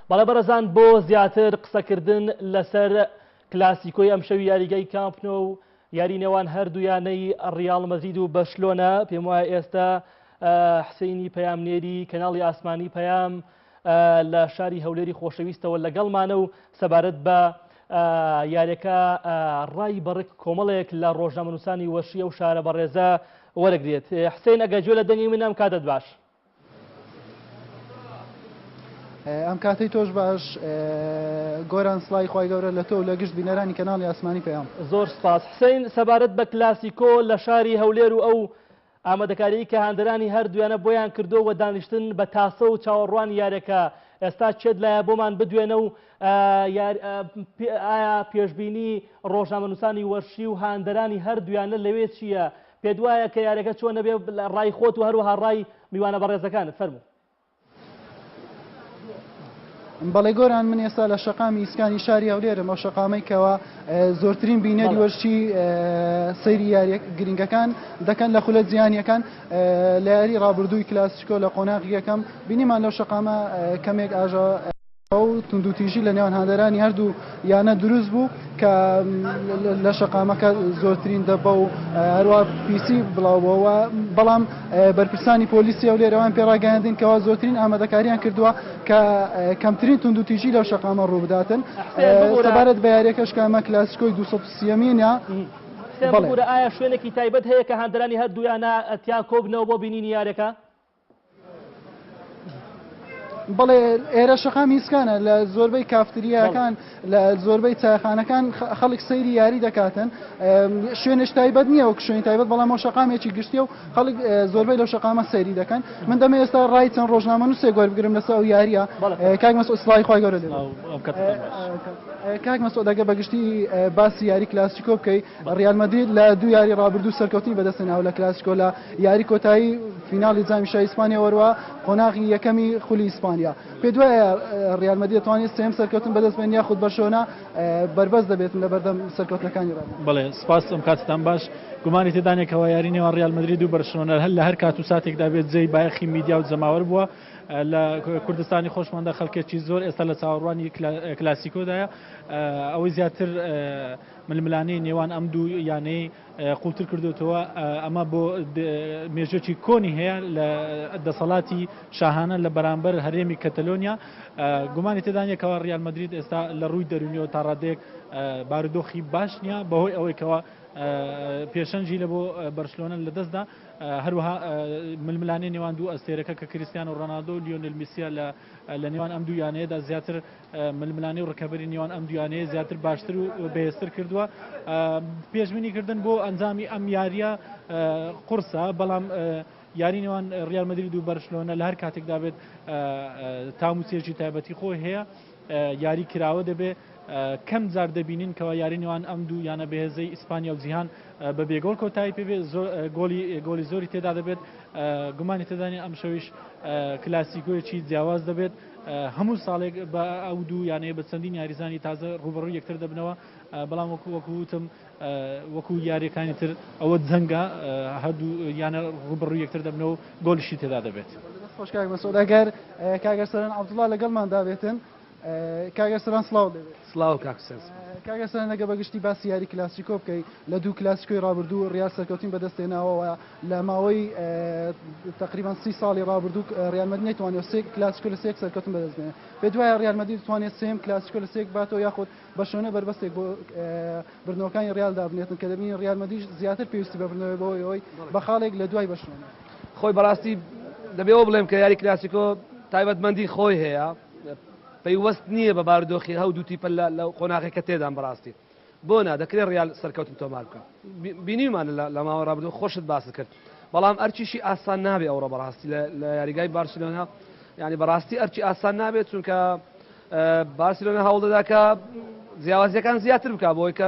بەڵێ بەڕێزان بۆ زیاتر قسەکردن لەسەر کلاسیکۆی ئەمشەوی یاریگای کامپ نۆ و یاری نێوان هەردوو یانەی ڕیاڵ مەدرید و بەرشلۆنە، پێم وایە ئێستا حسینی پەیامنێری کەناڵی ئاسمانی پەیام لە شاری هەولێری خۆشەویستەوە لەگەڵمانە و سەبارەت بە یاریەکە ڕای بەڕک کۆمەڵێک لە ڕۆژنامەنووسانی وەرشی ئەو شارە بەڕێزە وەرەگرێت. حسین ئەگەر گوێ لە دەنگی من ئەم کاتەت باش. ئەم کاتەی تۆش باش گۆران سڵای خوای گەورە لە تۆ و لە گشت بینەرانی کەناڵی ئاسمانی پەیام. زۆر سپاس حسین سەبارەت بە کلاسیکۆ لە شاری هەولێر و ئەو ئامادەکاریی کە هاندەرانی هەردوویانە بۆیان کردووە و دانیشتن بە تاسە و چاوەڕوانی یاریەکە ئێستا چێت لایە بۆمان بدوێنە و ئایا پێشبینی ڕۆژنامەنووسانی وەرشی و هاندەرانی هەردوویانە لەوێ چییە پێت وایە کە یاریەکە چۆن ئەبێ ڕای خۆت و هەروەها ڕای میوانە بەڕێزەکانت فەرموو. بەڵێ گۆران من ئێستا لە شەقامی ئیسکانی شاری هەولێرم ئەو شەقامەی کەوا زۆرترین بینەری وەرزشی سەیری یاریە گرنگەکان دەکەن لە خولە جیهانیەکان لە یاری ڕابردووی کلاسیکۆ لە قۆناغی یەکەم بینیمان لەو شەقامە کەمێک ئاژە و توندوتیژی لە نێوان هاندەرانی هەردوو یانە دروست بوو کە لە شەقامەکە زۆرترین دەبە و هەروە پیسی بڵاوبووەوە بەڵام بەرپرسانی پۆلیسی هەولێر ئەوان پێڕاگەیاندین کەوا زۆرترین ئامادەکاریان کردووە کە کەمترین توندوتیژی لەو شەقامە ڕووبداتن سەبارەت بە یاریەکەش کە ئەمە کلاسیکۆی 230مینە بەڵێ ئایا شوێنێکی تایبەت هەیە کە هاندەرانی هەردوویانە تیا کۆبنەوە بۆ بینینی یاریەکە؟ بەڵێ ئێرە شەقامی ئیسکانە لە زۆربەی کافتریاکان لە زۆربەی چایخانەکان خەڵک سەیری یاری دەکاتن شوێنش تایبەت نییە وەک شوێنی تایبەت بەڵام ئەو شەقامێکی گشتیە و خەڵک زۆربەی لەو شەقامە سەیری دەکەن من دەمە ئێستا ڕای چەند ڕۆژنامەنووسێک وەربگرم لەسەر ئەو یاریە کاک مەسعود سڵاوی خوای گەورە لێ کاک مەسعود ئەگەر بە گشتی باسی یاری کلاسیکۆ بکەی ڕیال مەدرید لە دوو یاری ڕابردوو سەرکەوتنی بەدەستهێناوە لە کلاسیکۆ لە یاری کۆتایی فیناڵی جامی شای ئیسپانیا وەروە قۆناغی یەکەمی خولی ئیسپانیا. پێت وایە ڕیال مەدرید دەتوانێت سێیەم سەرکەوتن بەدەست بێنێت یاخود بەرشلۆنە بەربەست دەبێتن لەبەردەم سەرکەوتنەکانی ڕیال مەدرید؟ بەڵێ سپاس ئەم کاتتان باش. گومانی تێدا نیە کەوا یاری نێوان ڕیال مەدرید و بەرشلۆنە هەر لە هەر کات و ساتێکدا بێت جێی بایەخی میدیا و جەماوەر بووە. لە کوردستانی خۆشماندا خەڵکێکی زۆر ئێستا لە چاوەڕوانی کلاسیکۆدایە. ئەوەی زیاتر ململانێی نێوان ئەم دوو یانەی قوڵتر کردوێتەوە، ئەمە بۆ مێژووێکی کۆنی هەیە لە دەسەڵاتی شاهانە لە بەرامبەر هەرێمی کەتەلۆنیا. گومانی تێدا نییە کەوا ریال مەدرید ئێستا لە ڕووی دەروونیەوە تا ڕادەیەک بارودۆخی باش نییە بەهۆی ئەوەی کەوا پێشەنگی لە بۆ بەرشلۆنە لەدەستدا، هەروەها ململانێ نێوان دوو ئەستێرەکە کە کریستیانۆ ڕۆناڵدۆ و لیۆنێل میسیە لە نێوان ئەم دوو یانەیەدا زیاتر ململانێ و ڕکەبەری نێوان ئەم دوو یانەیە زیاتر باشتر و بەهێزتر کردووە. پێشبینی کردن بۆ ئەنجامی ئەم یارییە قورسە، بەڵام یاری نێوان ڕیال مەدرید و بەرشلۆنە لە هەر کاتێکدا بێت تام و چێژی تایبەتی خۆی هەیە، یاری کراوە دەبێت. کەم جار دەبینین کەوا یاری نێوان ئەم دوو یانە بەهێزەی ئیسپانیا و جیهان بە بێگۆڵ کۆتایی پێ بێت، گۆڵی زۆری تێدا دەبێت. گومانی تێدا نییە ئەمشەویش کلاسیکۆیەکی جیاواز دەبێت. هەموو ساڵێک بە ئەو دوو یانەیە بە چەندین یاریزانی تازە ڕووبەڕووی یەکتر دەبنەوە، بەڵام وەکو وەکو وتم وەکو یاریەکانی تر ئەوە جەنگە هەردوو یانە ڕووبەڕووی یەکتر دەبنەوە و گۆلیشی تێدا دەبێت. دەست خۆش کاک مەسعود ئەگەر کاک ئەرسەلان عەبدوڵا لەگەڵماندا بێتن. کاک ئەرسەلان سڵاو لێبێت. سڵاو کاک حوسێن سپاس. کاک ئەرسەلان ئەگەر بە گشتی باسی یاری کلاسیکۆ بکەی لە دوو کلاسیکۆی ڕابردوو ڕیال سەرکەوتنی بەدەست هێناوە و لە ماوەی تەقریبەن 30 ساڵی ڕابردوو ڕیال مەدرید نەیتوانیوە سێ کلاسیکۆ لە سێک سەرکەوتن بەدەست بێنێت پێت وایە ڕیال مەدرید دەتوانێت سێیەم کلاسیکۆ لە سێک باتەوە یاخود بەرشلۆنە بەربەستێک بۆ بردنەوەکانی ڕیال دابنێتن کە دەبینین ڕیال مەدریش زیاتر پێویستی بە بردنەوەی بۆ ئەوەی بە خاڵێک لە دوای بەرشلۆنە. خۆی بەڕاستی دەبێ ئەوە بڵێم کە یاری کلاسیکۆ تایبەتمەندی خۆی هەیە پەیوەست نییە بە بارودۆخی هەو دوو تیپە لە قۆناغێکە تێدان بەڕاستی بۆ نا دەکرێت ڕیال سەرکەوتن تۆمار بکە بینیمان لە ماوە ڕابردوو خۆشت باست کرد بەڵام ئەرچیشی ئاسان نابێ ئەوڕۆ بەڕاستی لە یاریگای بارسلۆنا یعنی بەڕاستی ئەرچی ئاسان نابێت چونکە بارسلۆنا هەوڵدەدا کە جیاوازیەکان زیاتر بکە بۆی کە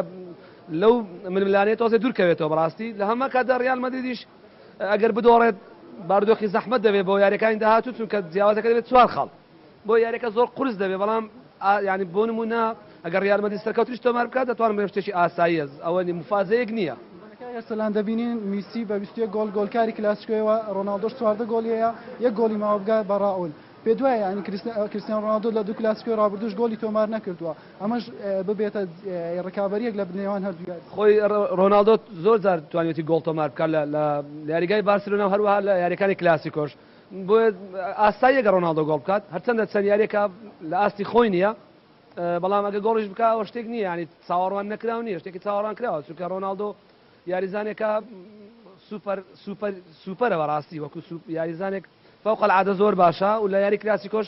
لەو ململانێ تۆزێ دوورکەوێتەوە بەڕاستی لە هەمان کاتدا ڕیال مەدریدیش ئەگەر بدۆڕێت بارودۆخی زەحمەت دەبێت بۆ یاریەکانی داهاتوو چونکە جیاوازەکە دەبێت چوار خاڵ بۆ یاریەکە زۆر قورس دەبێت بەڵام ینی بۆ نمونە ئەگەر ریال مەدرید سەرکەوتنیش تۆمار بکات دەتوانم بڵێم شتێکی ئاساییە ئەوە مفاجەیەک نییە. ئەرسەلان دەبینین میسی بە 21 گۆڵ گۆڵکاری کلاسیکۆیەوە ڕۆناڵدۆش 14 گۆڵی هەیە یەک گۆڵی ماوە بگات بە ڕائول. پێ دوایە یانی کریستیانۆ ڕۆناڵدۆ لە دوو کلاسیکۆی ڕابردووش گۆڵی تۆمار نەکردووە ئەمەش ببێتە ڕکابەریەک لە نێوان هەردوو یاریزان. خۆی ڕۆناڵدۆ زۆر جار توانیوێتی گۆڵ تۆمار بکات لە یاریگای بارسێلۆنا و هەروەها لە یاریەکانی کلاسیکۆش بۆیە ئاساییە گەر ڕۆناڵدۆ گۆڵ بکات هەرچەندە چەند یاریەکە لە ئاستی خۆی نییە بەڵام ئەگە گۆڵیش بکا ئەوە شتێک نییە ینی چاوەڕوان نەکراو نییە شتێکی چاوەڕوان کراوە چونکە ڕۆناڵدۆ یاریزانێکە سوپەر سوپەر سوپەرە بەڕاستی وەکو یاریزانێک فوق العادە زۆر باشە و لە یاری کلاسیکۆش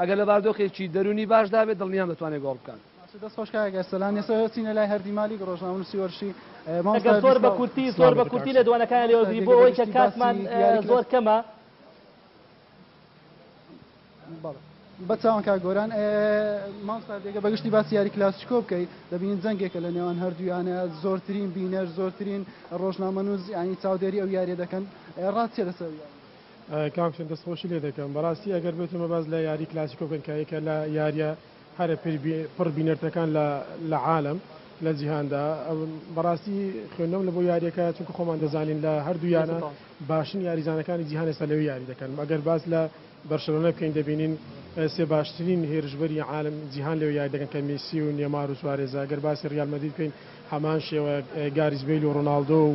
ئەگەر لە باردۆخێکی دەروونی باشدا بێت دڵنیام دەتوانێت گۆڵ بکات. باشە دەست خۆش کاک ئەرسەلان ئێستا دەچینە لای هەردی مالیک ڕۆژنامەنووسی وەرشی ئەگەر مامۆستا زۆر بە سڵاو. کورتی سڵاو زۆر لە بە تۆ کاک کورتی حسێن. لێدوانەکانیان لێ مامۆستا وەرگری بۆ هەردی ئەگەر ئەوەی کە بەگشتی باسی کاتمان یاری زۆر کلاسیکۆ کەمە. بەڵێ بەچاوان کاک گۆران مامۆستا هەردی ئەگەر بەگشتی باسی یاری کلاسیکۆ بکەی دەبینین جەنگێکە لە نێوان هەردوویانە زۆرترین بینەر زۆرترین ڕۆژنامەنووس ینی چاودێری ئەو یاریە دەکەن ڕات چیە لەسەر ئەو یاریە؟ کاک حوسێن دەست خۆشی لێ دەکەم بەڕاستی ئەگەر بێتومە باس لە یاری کلاسیکۆ بکەن کە یەکە لە یاریە هەرە پڕ بینەرتەکان لە لە عالەم لە جیهاندا بەڕاستی خوێندنەوەم لە بۆ یاریەکە چونکە خۆمان دەزانین لە هەردوو یانە باشن یاریزانەکانی جیهان ئێستا لەوێ یاری دەکەن ئەگەر باس لە بەرشەلۆنە بکەین دەبینین سێ باشترین هێرشبەری عالم جیهان لەوێ یاری دەکەن کە میسی و نێمار و سوارێزە گەر باسی ریال مەدرید بکەین هەمان شێوە گاریس بەیل و ڕۆناڵدۆ و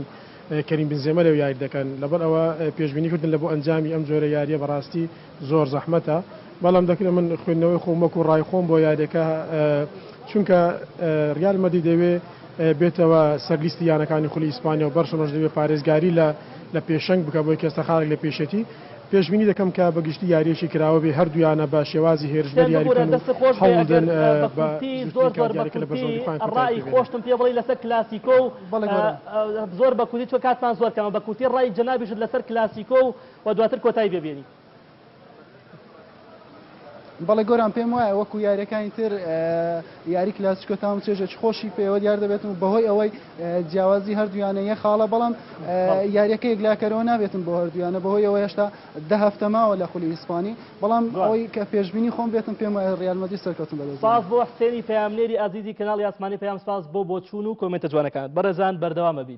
کەریم بنزێمە لەوێ یاری دەکەن لەبەر ئەوە پێشبینی کردن لە بۆ ئەنجامی ئەم جۆرە یاریە بەڕاستی زۆر زەحمەتە بەڵام دەکرێت من خوێندنەوەی خۆم وەکو ڕای خۆم بۆ یاریەکە چونکە ریال مەدرید دەوێ بێتەوە سەر لیستی یانەکانی خولی ئیسپانیا و بەرشەلۆنەش دەوێت پارێزگاری لە لە پێشەنگ بکە بۆی کێستە خاڵێک لە پێشێتی پێشبینی دەکەم کە بە گشتی یاریەکی کراوە بێ هەردوویانە بە شێوازی هێرشبەر حسێن یاری ببورە بکەن و دەستت خۆش بێ ئەگەر هەوڵدەن بە بە کورتی زووترین زۆر کات زۆر بە یاریەکە لە کورتی بەرژەوەندی خۆیان کۆتایی ڕای پێ بێنن. خۆشتم پێ بڵێی لەسەر کلاسیکۆ و بەڵێ گۆران. زۆر بە کورتی چونکە کاتمان زۆر کەمە بە کورتی ڕای جەنابیشت لەسەر کلاسیکۆ و و دواتر کۆتایی پێ بێنی. بەڵێ گۆران پێم وایە وەکو یاریەکانی تر یاری کلاسیکۆ تام و چێژێکی خۆشی پێوە دیار دەبێت و بەهۆی ئەوەی جیاوازی هەردوویانە یە خاڵە بەڵام یاریەکە یەکلاکەرەوە نابێتن بۆ هەردوویانە بەهۆی ئەوە هێشتا دە هەفتە ماوە لە خولی ئیسپانی بەڵام ئەوەی کە پێشبینی خۆم بێتم پێم وایە ڕیال مەدرید سەرکەوتن بەدەست سپاس بۆ حسێنی پەیامنێری ئازیزی کەناڵی ئاسمانی پەیام سپاس بۆ بۆچوون و کۆمێنتە جوانەکانت بەڕێزان بەردەوام ئەبین.